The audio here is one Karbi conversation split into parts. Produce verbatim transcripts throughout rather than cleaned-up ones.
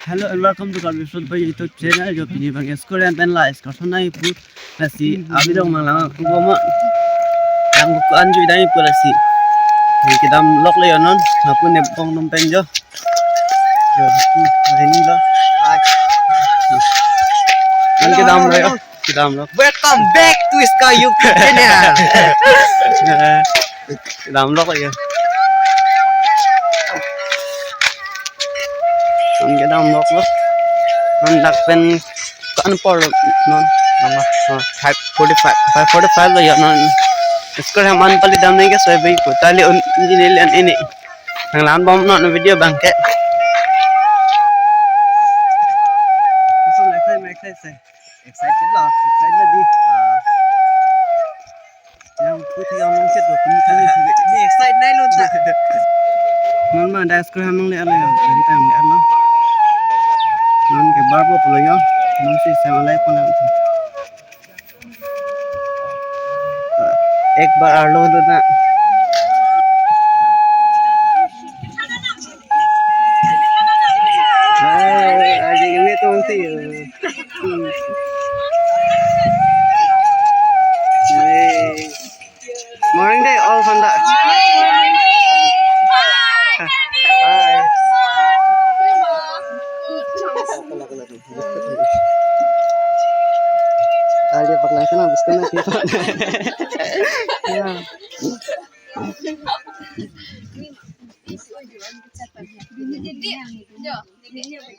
Hello and welcome to Karbi Short Boy YouTube channel. Jo pini abang school an pen la excursion nangji pu, lasi abidong mang lang aku bomo. Yang buku anju dang pu lasi. Yang kedam lok le yo non. Lapu ne bong num pen jo. Jo, hmm, ini lo. Hai. Yang kedam lo yo. Kedam lo. Welcome back to Sky YouTube channel. Kedam lo ko yo. Ang kedam lo ko. Ang dak pen kan por non. Mama. Oh, five forty-five. Five forty-five lo yo non. School an man pali dam nangji ke soi bai ko. Tali un ini lian ini. Nang lan bom non video abang ke. Excited lo, excited lo di. Ah. Yang putih yang mungkin tuh, ini kami sudah. Ini excited nai lo ta. Non ma, dak school an nang le alo ya, dari tang le alo. Non ke bar po pulo yo, non si sama lai pon ang. Ek bar arlo lo na. Hai, aji ini tuh nanti ya. Hmm. Hey. Morning day, all fanda. Hi. Ah, dia pakai sana, habis kena kita. Ya.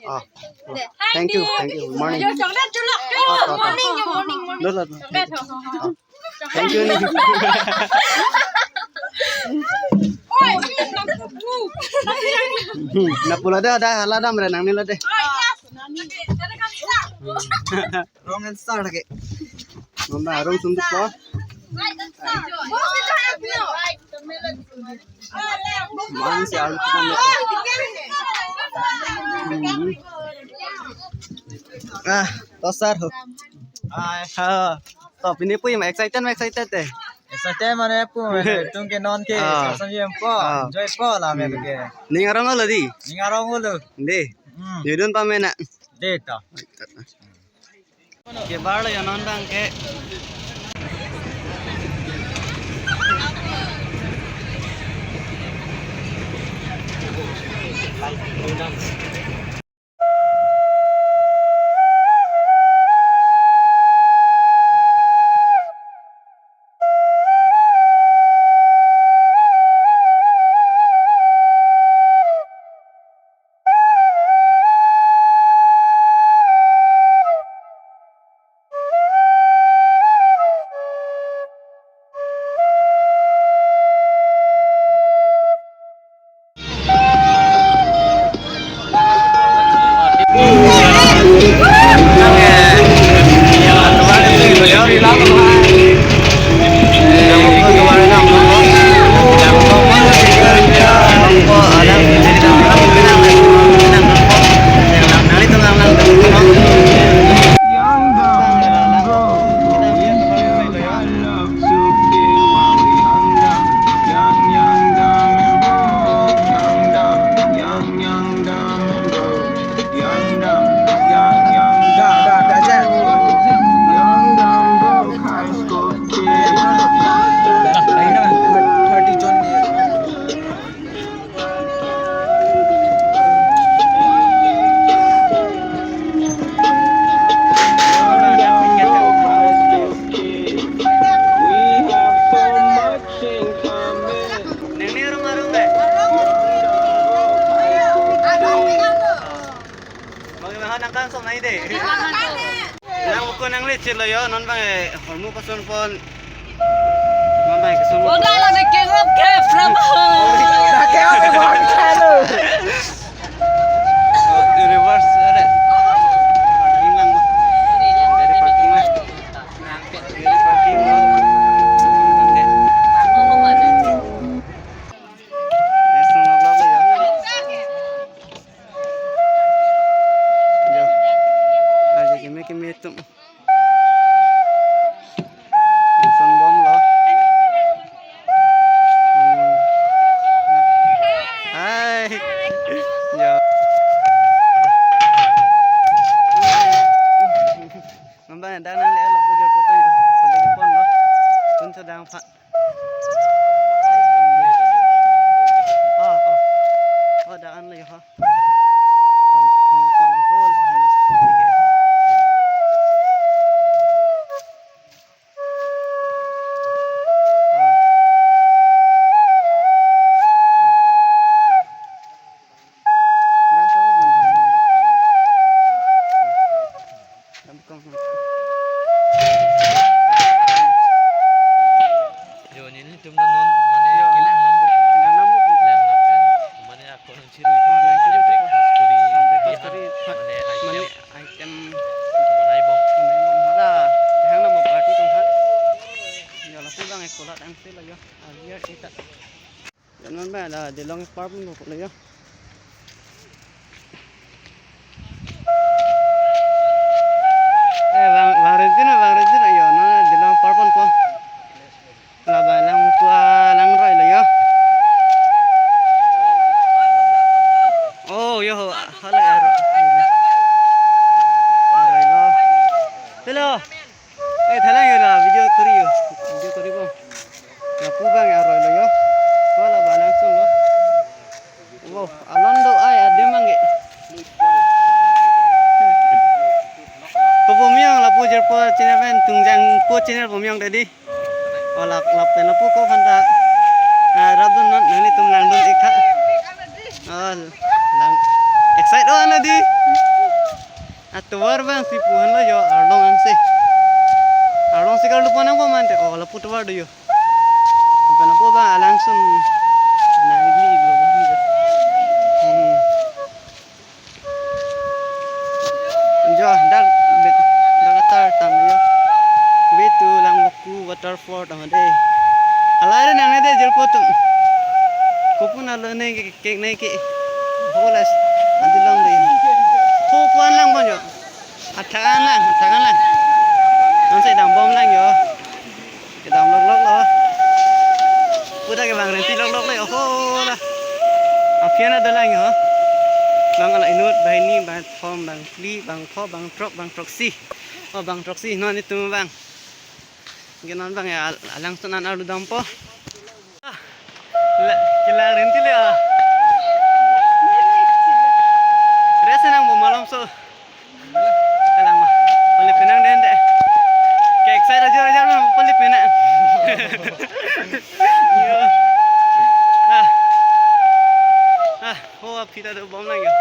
Ah, thank you, thank you. Morning. Morning, morning, morning. Dolo. Ah. Thank you ni. Na pulo de, ada hala dam re nang ni lo de. Wrong answer lagi. Mama, wrong sunduk po. Mang si alu ko. Hmm. Ah, to sir ho. Hai. Ha. To pini pu ma excited ma excited te. Excited mane pu mane tum ke non ke. Ah. Excursion jem po. Ah. Enjoy po la me ke. Ning arong lo di. Ning arong lo. Di. Hmm. Yudun pamena. Di to. Ke bar lo yo non abang ke. Nang ni rumah rumah. Bang, bang, nang kan som nai de. Nang buku nang le chilo yo, non bang, eh, hormu pasun pon. Non bang, kesun. Wala na king of K, bravo. Na king of K, bravo. Oh, reverse, ada. Parking lang, Bang. Dari parking lang. Dari parking lang. Oke. Yes, nang vlog ya. Yo. Aji keme keme tum. Insan bom lo. Oh, oh. Oh, dak an lo yo, ha. Ningkan ho la, ha, lo. Ah. Dak so, bang. Jo, nelitum non mane, jo, kelang nangpo pulo. Kelang nangpo pulo. Kelang nang pen mane ako nangchiru itu, oh, nangchiru mane itu. Breakfast kori, oh, breakfast dihan, kori, mane, mane item, item mane bom. Mane bom hala. Jahang nang party tong ha. Jo, lapu bang ek kola tangsi lo jo. Alia kita. Jan man ba la Dilong Park pen lo yo. Eh, bang, bang Rentin, bang Rentin, yo, non Dilong Park pen po. La ba lang tua lang roi lo yo. Oh, yo, hala ya ro. Roi lo. Hello. Eh, thalang yo la video kori yo. Video kori bom. Lapu bang aroi lo yo. Ko la ba langsun lo. Wow, alon do ai adim bang ke. Ko bom yong lapu jirpo channel pen Tungjang ko channel bom yong tadi. Oh, lap, lap pen lapu ko phanta. Ah, rap dun non nanglitum lang dun ik tha. Oh, lang excite oh nadi. Atovar bang si pu han lo yo, arlong ansi. Arlong si karlu pon nangpo mante, oh, lapu tovar do yo. Lapen lapu bang alangsun nangli lo bang yo. Hmm. Jo, dak, dak atar tang yo. Way to Langvoku waterfall tang de. Alai nang de jirpo atum. Kopun alo ne ke, ke ne ke. Holas. Adi long de. Ho kuan lang bang yo. Athak an lang, athak an lang. Nang si dam bom lang yo. Kedam lok lok lo. Puta ke bang Renti lok lok le. Oho la. Aphi an ada lang yo. Bang ala inut, bang hini, bang thom, bang phli, bang pho, bang throk, bang throksi. Oh, bang throksi non itum bang. Ke non bang ya al-, alangsun an arlu dampo. Ah, le, kila Renti le ah. Rest nang bo malom so. Kalang ma. Pali penang den de. Ke excite ajar ajar ma pali penang. Yo. Ah. Ah, ho aphi ta do bom lang yo.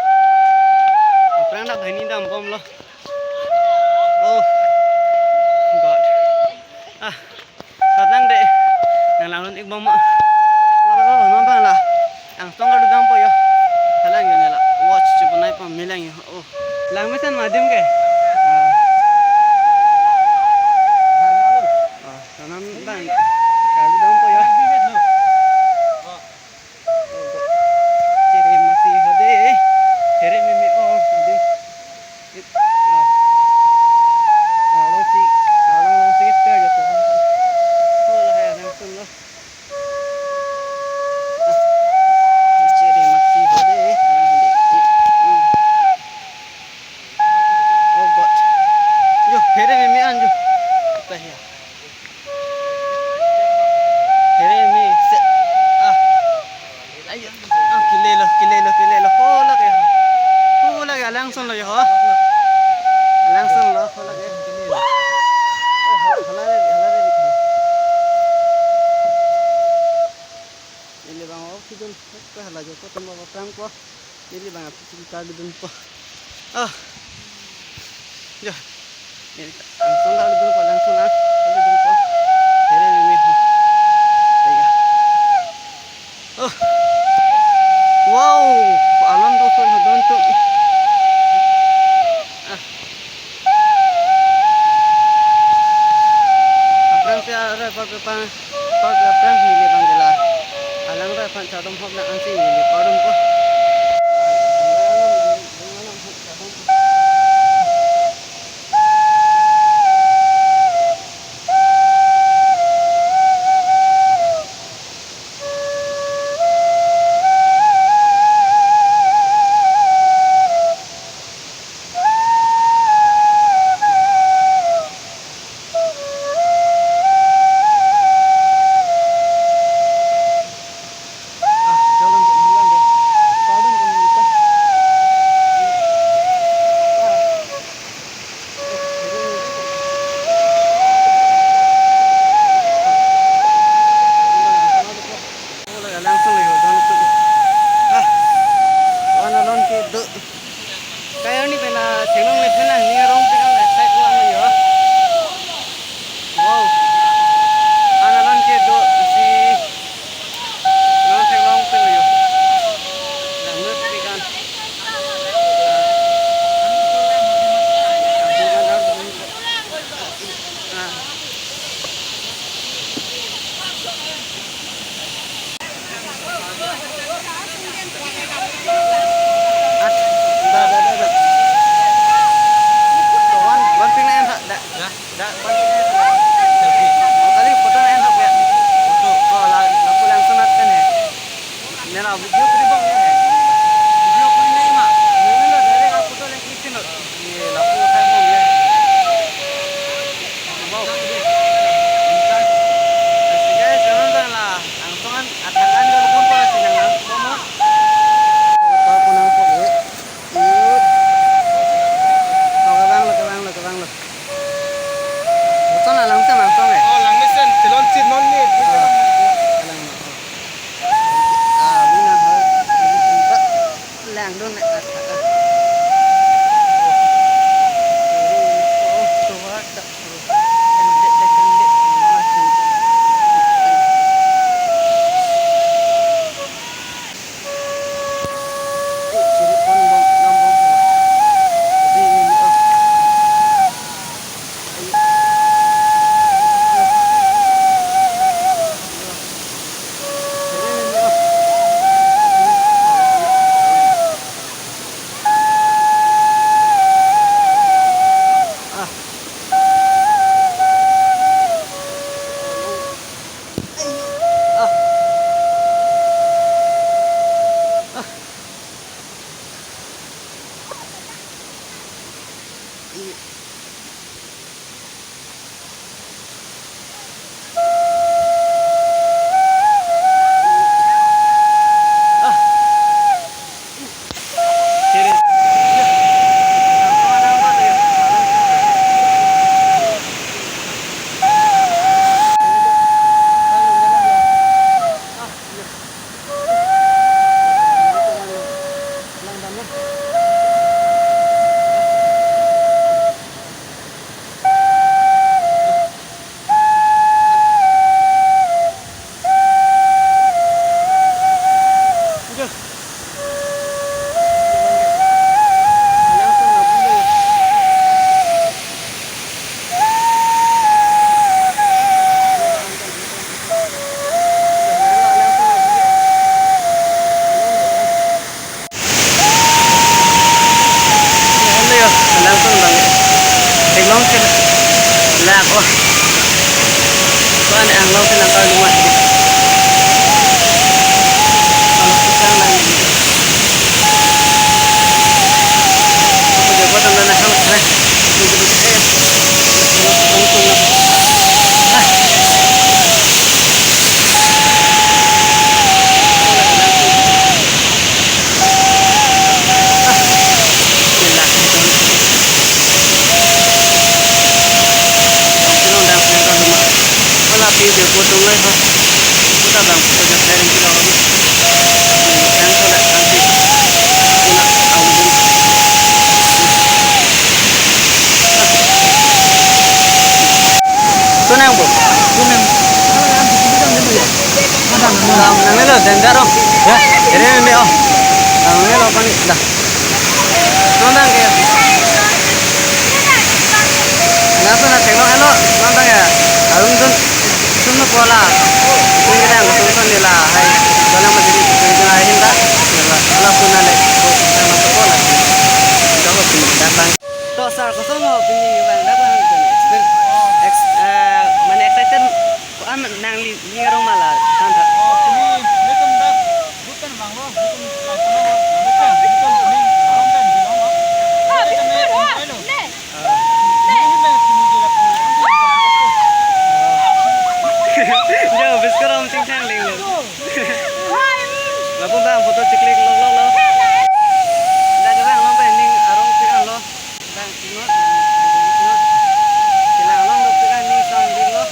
Aphrang dak bang hini dam bom lo. Oh God. Ah. Satang de. Nang lang non ik bom ma. Lo, lo, lo, lo, bang la. Angsong karlu dampo yo. Thalang yo ne la. Watch chepunai pame lang yo. Oh. Lang mesen ma adim ke. Ah. Ah, sanan bang. Karlu dampo yo. Oh, God. Chere masi hode. Chere meme oh adim. It, ah. Ah, long si, ah, long, long si kita gitu. Oh, la hai alangsun lo. Ah. Chere masi hode, alang hode. Hmm. Oh God. Yo, phere meme an yo. Tah ya. Phere meme se. Ah. Ayo. Ah, kile lo, kile lo, kile lo. Ho lake. Ho lake alangsun lo yo. Alangsun lo, ho lake. Oh, hala, hala, hala, hala. Neli bang oxygen. Ko hala jo ko tamba prang ko. Neli bang aphi chikar dun po. Ah. Jo. Neli angsong kar dun po, angsong ah. Kar dun po. Phere meme ho. Tega. Oh. Wow. Alon do so don tu. Ah. Aphrang si arai park aphan, park aphrang neli bang ke la. Alang rai aphan chardom hok na ansi neli pardon po. Nangnelo, danger o. Ya, ere me o. Nangnelo pani dah. Nonang ke. Nasa na thenglo helo, nonang ya. Arun sun, sun no pola. Sun kita yang sun sun nila. Hai, dalam masih di sun sun ahin dah. Nila, ala sun ale. Sun sun pola. Kita ko pin datang. To sir, koson mo pini bang, dak bang, experience, ex-, eh, mane excited ko-an nangli, ning arong ma la, than tha. Oh, pini, netum dak, bukan bang lo, netum bang lo, bukan, bukan pini, arong kan bilang lo. Ah, bukan, bukan, bukan, bukan. Ah. Ini bang pini dia pini, arong kan bilang lo. Jo, bis ko ram ting thang ling lo. Lapu bang, photo chiklik lok lok lo. Dak bang, long bang, ning arong pik an lo. Bang, ingot, ingot. Kelang along dopik an ni sang ding lo.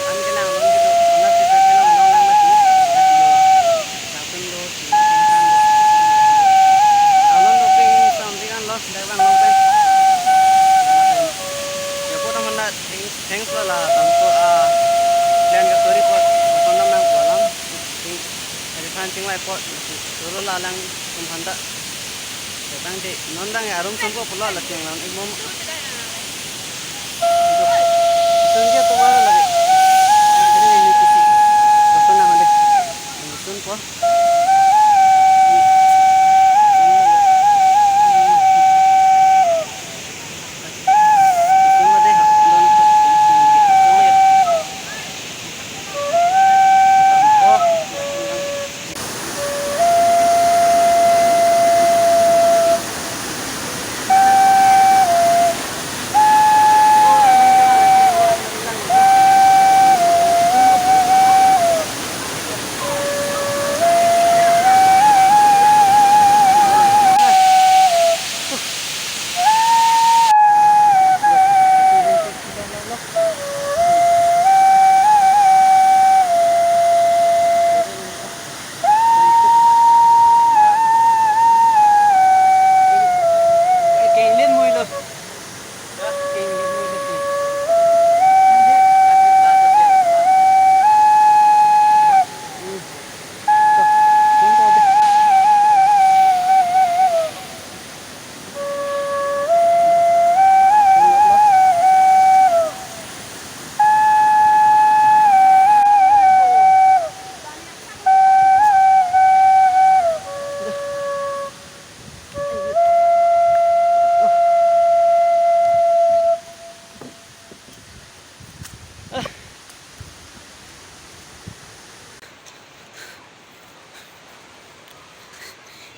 An kelang along dopik, karena kita kelang along lang masih. Langsung do, langsung do. Along dopik ni sang ding an lo, dak bang long pen. Ya, po teman dah, thanks, thanks lo la, bang ko, ah, plan ke story po, kondom nang ko alam. Ting, ada kan ting lai po, dulu la lang, tum handa. Datang deh, non dang ya, arum sumpo pulo la ting non, eh, mom. Itu. Itu dia tuh baru lagi. Ini, ini kisi. Terus nama deh. Ini sumpo.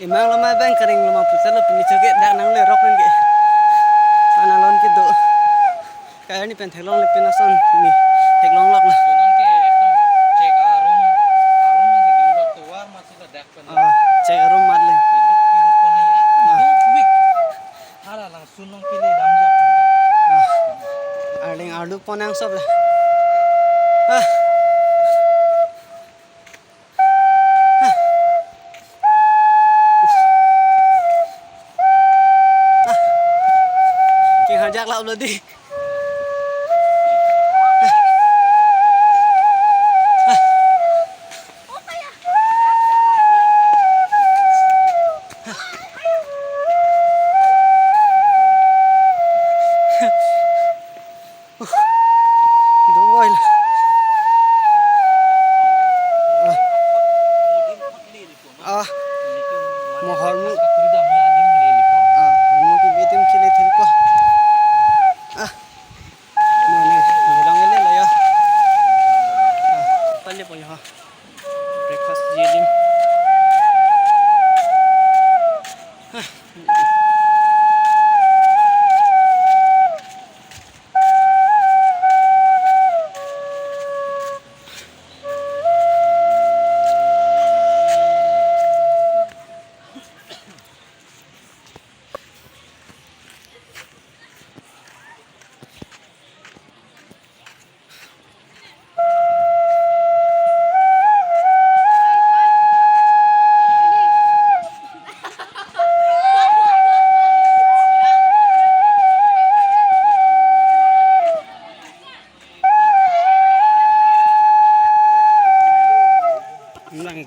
Imang loma bang kering loma putar lo pini choke dak nang le rok nang ke. Mana lon ke do. Kaya ni pen theklong le pin ason ni theklong lok lo. Dunang ke ekdom chek arum, arum ni gilo tovar mati lo dak pen. Ah, chek arum mat le. Piluk, piluk kona ya. Ah. Duk wik. Hala lang sunong kili dam jak. Ah. Arling arlu ponang sob le. Ah. Ah. King hajak la ulo di. Dungoi la. Ah. Ah. Mo hormu. Ah, hormu ke bitim chile thelko. Ah. Mo ne, mo lang ele la ya. Ah, pale po ya. Breakfast je dim. Ah.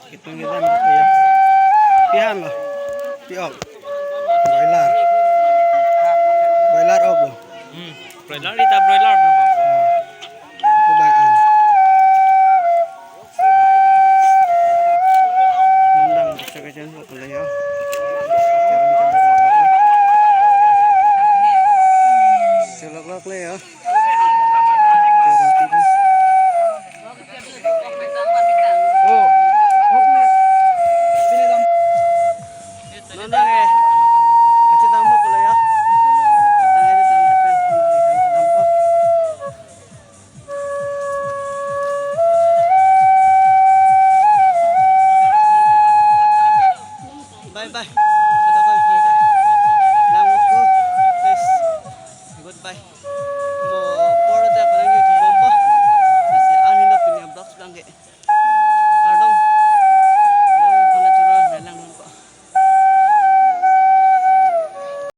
Kitung kita na ya. Pihan lo. Pi ok. Broiler. Broiler ok lo. Hmm. Broiler ita broiler.